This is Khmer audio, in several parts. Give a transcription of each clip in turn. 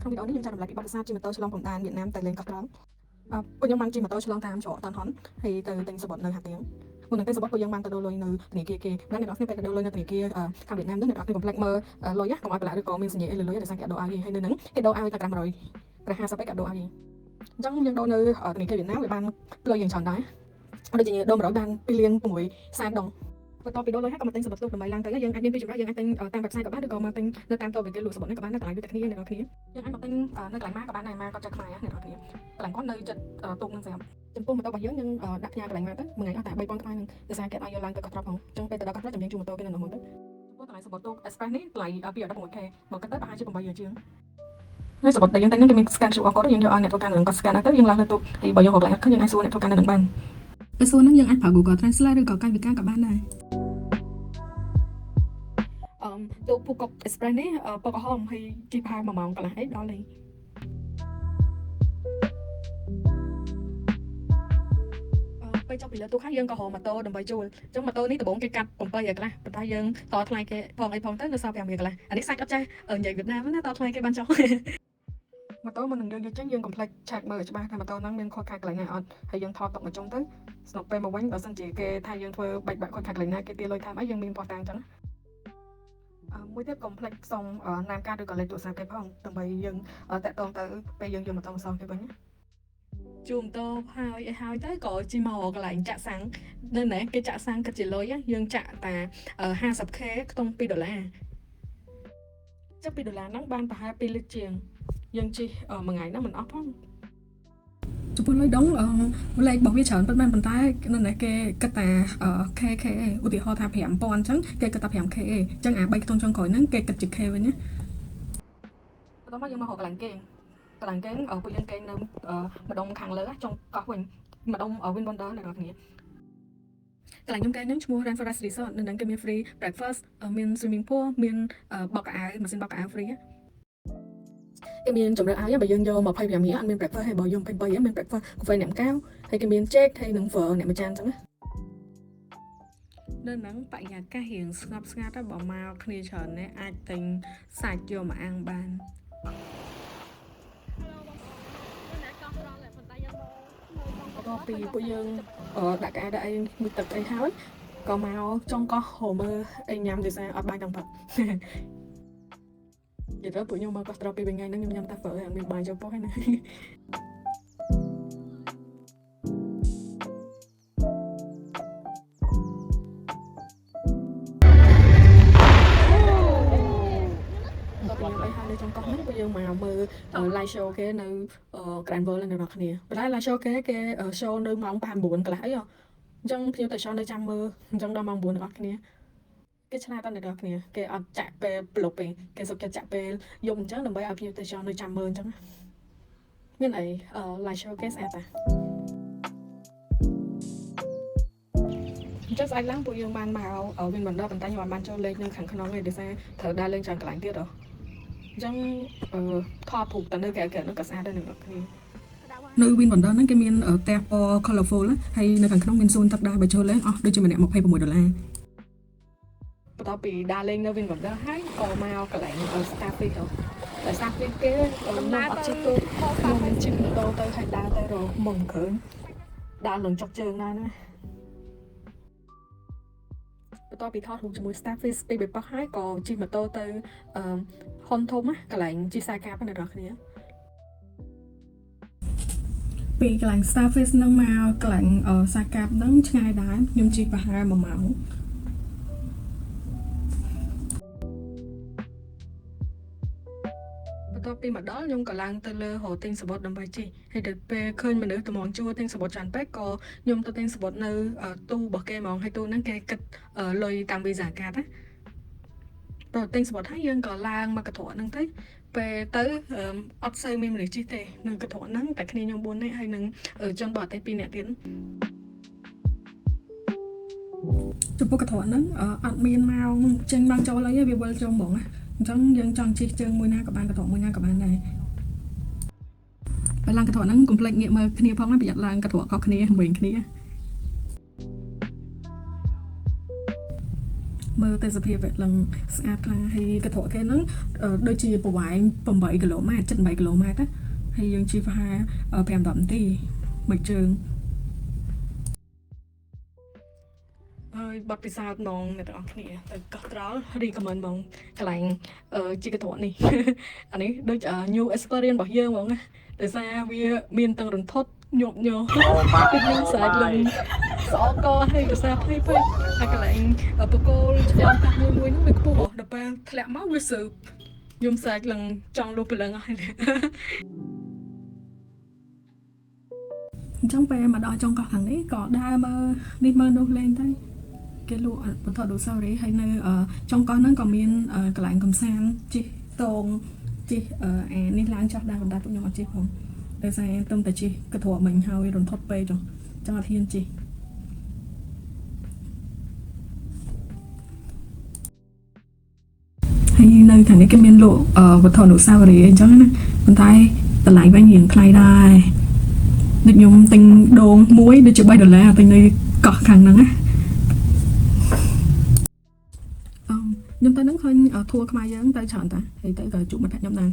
ក្នុងវីដេអូនេះខ្ញុំចែករំលែកពីបទពិសោធន៍ជិះម៉ូតូឆ្លងព្រំដែនវៀតណាមទៅលេងកោះត្រល់ពួកខ្ញុំបានជិះម៉ូតូឆ្លងតាមច្រកតាន់ហុនហើយទៅទិញសំបុត្រនៅហាទៀងមុននឹងទិញសំបុត្រពួកយើងបានទៅដូរលុយនៅធនាគារគេណាអ្នកនរគ្នាពេលទៅដូរលុយនៅធនាគារខាងវៀតណាមនោះអ្នកនរគ្នាកុំភ្លេចមើលលុយណាកុំឲ្យប្រឡាក់ឬក៏មានសញ្ញាអីលើលុយដោយសារគេដូរឲ្យហើយនៅហ្នឹងគេដូរឲ្យតែ500 50ឯគេដូរឲ្យអញ្ចឹងយើងដូរនៅធនាគារវៀតណាមវាបានលុយយ៉ាងច្រើនដែរដូចជាដូរ100បាន2លាន6សែនដង បន្ទាប់ពីដូរលុយហើយក៏មកទិញសំបុត្រទូកដើម្បីឡើងទៅយើងអាចមានពីរជម្រើសយើងអាចទិញតាម website ក៏បានឬក៏មកទិញនៅតាមតូបគេលក់សំបុត្រនេះក៏បាននៅកន្លែងដូចតែគ្នាអ្នកនរគ្នាយើងអាចមកទិញនៅកន្លែងម៉ាក៏បានដែរម៉ាគាត់ចេះខ្មែរអ្នកនរគ្នាកន្លែងគាត់នៅចិត្តទូកនឹងស្រាប់ចំពោះម៉ូតូរបស់យើងយើងដាក់ផ្ញើកន្លែងម៉ាទៅមួយថ្ងៃអស់តែ3000ខ្មែរនឹងដោយសារគេឲ្យយកឡើងទៅកោះត្រប់ផងអញ្ចឹងពេលទៅដល់កោះត្រប់ចាំយើងជួលម៉ូតូគេនៅនោះមកទៅចំពោះតម្លៃសំបុត្រទូក Express នេះតម្លៃ 216K បើគិតទៅប្រហែលជា8រៀលជាងហើយសំបុត្រដែលយើងទិញហ្នឹងគេមាន scan QR code យើងយកឲ្យអ្នកធ្វើការនៅនឹងគាត់ scan ទៅយើងឡើងលើទូកហើយបើយើងរកកន្លែងអត់ឃើញយើងអាចសួរអ្នកធ្វើការនៅនឹងបានពេលសួរហ្នឹងយើងអាចប្រើ Google Translate ឬក៏កាយវិការក៏បានដែរអឺទូកភូកុក Express នេះពណ៌ក្រហមហើយជិះប្រហែល1ម៉ោងកន្លះអីដល់លេងពេលចុះពីលើទូកហើយយើងក៏រកម៉ូតូដើម្បីជួលអញ្ចឹងម៉ូតូនេះដំបូងគេកាត់7រៀលកន្លះប៉ុន្តែយើងតថ្លៃគេផងអីផងទៅនៅសល់5រៀលកន្លះអានេះសាច់អត់ចេះនិយាយវៀតណាមណាតថ្លៃគេបានចុះម៉ូតូមុននឹងយើងយកចេញយើងកុំភ្លេចឆែកមើលឲ្យច្បាស់ថាម៉ូតូហ្នឹងមានខូចខាតកន្លែងណាអត់ហើយយើងថតទុកមកចុងទៅស្នុកពេលមកវិញបើសិនជាគេថាយើងធ្វើបែកបាក់ខូចខាតកន្លែងណាគេទារលុយថែមអីយើងមានភស្តុតាងអញ្ចឹង មួយទៀតកុំភ្លេចសុំនាមកាតឬក៏លេខទូរស័ព្ទគេផងដើម្បីយើងតាក់ទងទៅពេលយើងយកម៉ូតូមកសងគេវិញណាជួម៉ូតូហើយអីហើយទៅក៏ជិះមកកន្លែងចាក់សាំងនៅណែគេចាក់សាំងគិតជាលុយយើងចាក់តា 50K ខ្ទង់2ដុល្លារចុះ2ដុល្លារហ្នឹងបានប្រហែល2លីត្រជាងយើងជិះមួយថ្ងៃហ្នឹងមិនអស់ផងចំពោះលុយដងលេខរបស់វាច្រើនប៉ុន្មានប៉ុន្តែនៅនេះគេគិតតា KK ឧទាហរណ៍ថា5000អញ្ចឹងគេគិតតា 5K អញ្ចឹងអា3ខ្ទង់ចុងក្រោយហ្នឹងគេគិតជា K វិញណាបន្ទាប់មកយើងមករកកន្លែងគេងកន្លែងគេងពួកយើងគេងនៅម្ដុំខាងលើចុងកោះវិញម្ដុំ Win Wonder អ្នកនរគ្នាកន្លែងខ្ញុំគេងហ្នឹងឈ្មោះ Rainforest Resort នៅហ្នឹងគេមាន free breakfast មាន swimming pool មានបោកខោអាវម៉ាស៊ីនបោកខោអាវ free គេមានជម្រើសឲ្យបើយើងយក25រៀលអត់មាន breakfast ហើយបើយក23រៀលមាន breakfast កាហ្វេអ្នកមួយកែវហើយគេមានចេកហើយនិង phở អ្នកមួយចានអញ្ចឹងណានៅហ្នឹងបរិយាកាសរៀងស្ងប់ស្ងាត់ហើយបើមកគ្នាច្រើនណាស់អាចទិញសាច់យកមកអាំងបាន បន្ទាប់ពីពួកយើងដាក់កៅអៅដាក់អីមួយទឹកអីហើយក៏មកចុងកោះហូមើអីញ៉ាំដោយសារអត់បាយតាំងព្រឹកនិយាយទៅពួកខ្ញុំមកកោះត្រប់ពីថ្ងៃហ្នឹងខ្ញុំញ៉ាំតែ phở ហើយអត់មានបាយចូលពោះឯណា ដល់ពេលញ៉ាំអីហើយនៅចុងកោះហ្នឹងពួកយើងមកមើល live show គេនៅ Grand World នៅអ្នកគ្នាប៉ុន្តែ live show គេគេ show នៅម៉ោង9កន្លះអីហ៎អញ្ចឹងភ្ញៀវតែ show នៅចាំមើលអញ្ចឹងដល់ម៉ោង9ទាំងអស់គ្នាគេឆ្លាតដល់អ្នកនរគ្នាគេអត់ចាក់ពេលប្លុបទេគេសុខចិត្តចាក់ពេលយប់អញ្ចឹងដើម្បីឲ្យភ្ញៀវតែ show នៅចាំមើលអញ្ចឹងមានអី live show គេស្អាតតាអញ្ចឹងស្អែកឡើងពួកយើងបានមកវិញបណ្ដោះប៉ុន្តែខ្ញុំអត់បានចូលលេងនៅខាងក្នុងទេដោយសារត្រូវដើរលេងច្រើនកន្លែងទៀតហ៎អញ្ចឹងអឺថតរូបតែនៅក្រៅក្រៅនោះក៏ស្អាតដែរអ្នកនរគ្នានៅ Win Wonder ហ្នឹងគេមានផ្ទះពណ៌ colorful ហើយនៅខាងក្នុងមានសួនទឹកដែរបើចូលលេងអស់ដូចជាម្នាក់26ដុល្លារបន្ទាប់ពីដើរលេងនៅ Win Wonder ហើយក៏មកកន្លែង Starfish ហ៎តែ Starfish គេខ្ញុំអត់ជិះទូកខ្ញុំជិះម៉ូតូទៅហើយដើរទៅរកមុំគ្រឿនដើរឡើងចុកជើងដែរណាបន្ទាប់ពីថតរូបជាមួយ Starfish ពីបេប៉ោះហើយក៏ជិះម៉ូតូទៅអឺហុនធំណាកន្លែងជិះខ្សែកាបណាអ្នកនរគ្នាពីកន្លែង Starfish ហ្នឹងមកកន្លែងខ្សែកាបហ្នឹងឆ្ងាយដែរខ្ញុំជិះប្រហែល1ម៉ោងបន្ទាប់ពីមកដល់ខ្ញុំក៏ឡើងទៅលើរកទិញសំបុត្រដើម្បីជិះហើយដល់ពេលឃើញមនុស្សតម្រង់ជួរទិញសំបុត្រច្រើនពេកក៏ខ្ញុំទៅទិញសំបុត្រនៅទូរបស់គេហ្មងហើយទូហ្នឹងគេគិតលុយតាម Visa card ណាបើទិញសំបុត្រហើយយើងក៏ឡើងមកកន្ត្រកហ្នឹងទៅពេលទៅអត់សូវមានមនុស្សជិះទេនៅកន្ត្រកហ្នឹងតែគ្នាខ្ញុំ4នាក់ហើយនឹងជនបរទេស2នាក់ទៀតចំពោះកន្ត្រកហ្នឹងអត់មានម៉ោងចេញម៉ោងចូលអីទេវាវិលចូលហ្មងណាអញ្ចឹងយើងចង់ជិះជើងមួយណាក៏បានកន្ត្រកមួយណាក៏បានដែរបើឡើងកន្ត្រកហ្នឹងកុំភ្លេចងាកមើលគ្នាផងណាប្រយ័ត្នឡើងកន្ត្រកខុសគ្នាវិញគ្នា មើលទេសភាពវាឡើងស្អាតខ្លាំងហើយកន្ត្រកគេហ្នឹងដូចជាប្រវែង8គីឡូម៉ែត្រ7 8គីឡូម៉ែត្រណាហើយយើងជិះប្រហែល5 10នាទីមួយជើងហើយបទពិសោធន៍ហ្មងអ្នកទាំងអស់គ្នាទៅកោះត្រល់ recommend ហ្មងកន្លែងជិះកន្ត្រកនេះ អានេះដូច new experience របស់យើងហ្មងណាដោយសារវាមានទាំងរន្ធត់ញាប់ញ័រ គឺខ្ញុំស្រែកលឹងស្អកកហើយដោយសារភ័យពេកហើយកន្លែងបកគោលឆ្លងកាត់មួយមួយហ្នឹងវាខ្ពស់ដល់ពេលធ្លាក់មកវាសើបខ្ញុំស្រែកលឹងចង់លុះព្រលឹងហើយ អញ្ចឹងពេលមកដល់ចុងកោះខាងនេះក៏ដើរមើលនេះមើលនោះលេងទៅគេលក់វត្ថុអនុស្សាវរីយ៍ហើយនៅចុងកោះហ្នឹងក៏មានកន្លែងកំសាន្តជិះតងជិះអានេះឡើងចុះដែរបណ្ដាពួកខ្ញុំអត់ជិះផងដោយសារទំតែជិះកន្ត្រកមិញហើយរន្ធត់ពេកចុះចង់អត់ហ៊ានជិះហើយនៅខាងនេះគេមានលក់វត្ថុអនុស្សាវរីយ៍អញ្ចឹងណាប៉ុន្តែតម្លៃវិញរៀងថ្លៃដែរ ដូចខ្ញុំទិញដូងមួយដូចជា3ដុល្លារទិញនៅកោះខាងហ្នឹងណាអឺខ្ញុំទៅហ្នឹងឃើញធួខ្មែរយើងទៅច្រើនតាហើយទៅក៏ជួបមិត្តភក្តិខ្ញុំដែរ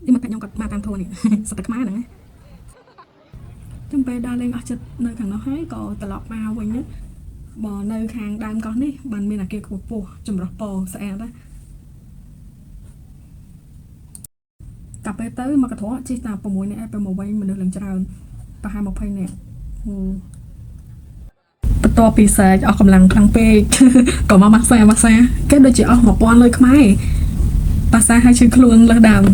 នេះមិត្តភក្តិខ្ញុំគាត់មកតាមធួនេះ សិតតែខ្មែរហ្នឹងណាខ្ញុំពេលដើរលេងអស់ចិត្តនៅខាងនោះហើយក៏ត្រឡប់មកវិញណាបើនៅខាងដើមកោះនេះបានមានអាគារខ្ពស់ៗចម្រុះពណ៌ស្អាតណាកាពេលទៅមកកន្ត្រកជិះតា6នាក់ឯងពេលមកវិញមនុស្សឡើងច្រើនប្រហែល20នាក់ហូបន្ទាប់ពីសែកអស់កម្លាំងខ្លាំងពេក ក៏មកម៉ាស្សាម៉ាស្សាគេដូចជាអស់1000លុយខ្មែរប៉ាសាឲ្យឈឺខ្លួនលើសដើម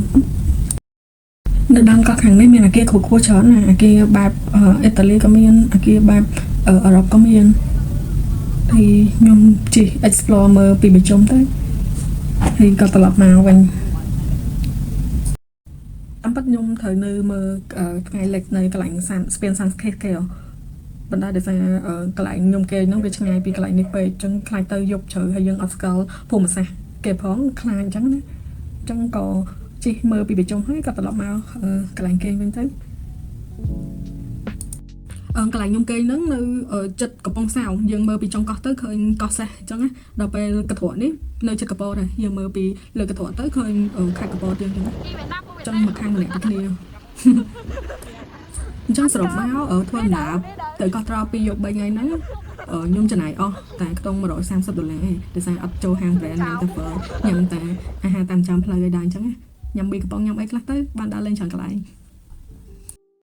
នៅដើមកោះខាងនេះមានអាគារខ្ពស់ៗច្រើនណាអាគារបែបអ៊ីតាលីក៏មានអាគារបែបអឺរ៉ុបក៏មានហើយខ្ញុំជិះ explore មើលពីប្រជុំទៅហើយក៏ត្រឡប់មកវិញ តាមពិតខ្ញុំត្រូវនៅមើលថ្ងៃលិចនៅកន្លែងសានស្ពានសានស្ខេតគេហ៎ប៉ុន្តែដោយសារកន្លែងខ្ញុំគេហ្នឹងវាឆ្ងាយពីកន្លែងនេះពេកអញ្ចឹងខ្លាចទៅយប់ជ្រៅហើយយើងអត់ស្គាល់ភូមិសាស្ត្រគេផងខ្លាចអញ្ចឹងណាអញ្ចឹងក៏ជិះមើលពីប្រជុំហើយក៏ត្រឡប់មកកន្លែងគេវិញទៅអឺកន្លែងខ្ញុំគេហ្នឹងនៅចិត្តកំពង់សោមយើងមើលពីចុងកោះទៅឃើញកោះសេះអញ្ចឹងណាដល់ពេលកន្ត្រកនេះនៅចិត្តកពតដែរយើងមើលពីលើកន្ត្រកទៅឃើញខេត្តកពតទៀតអញ្ចឹងណា ចង់មកខាងម្នាក់ពីគ្នាអញ្ចឹងសរុបមកធ្វើដំណើរទៅកោះត្រល់ពីរយប់3ថ្ងៃហ្នឹងខ្ញុំចំណាយអស់តែខ្ទង់130ដុល្លារឯងដោយសារអត់ចូលហាង brand ញ៉ាំតែហ្វឺញ៉ាំតែអាហារតាមចាំផ្លូវឯដែរអញ្ចឹងណាញ៉ាំមីកំប៉ុងញ៉ាំអីខ្លះទៅបានដើរលេងច្រើនកន្លែង។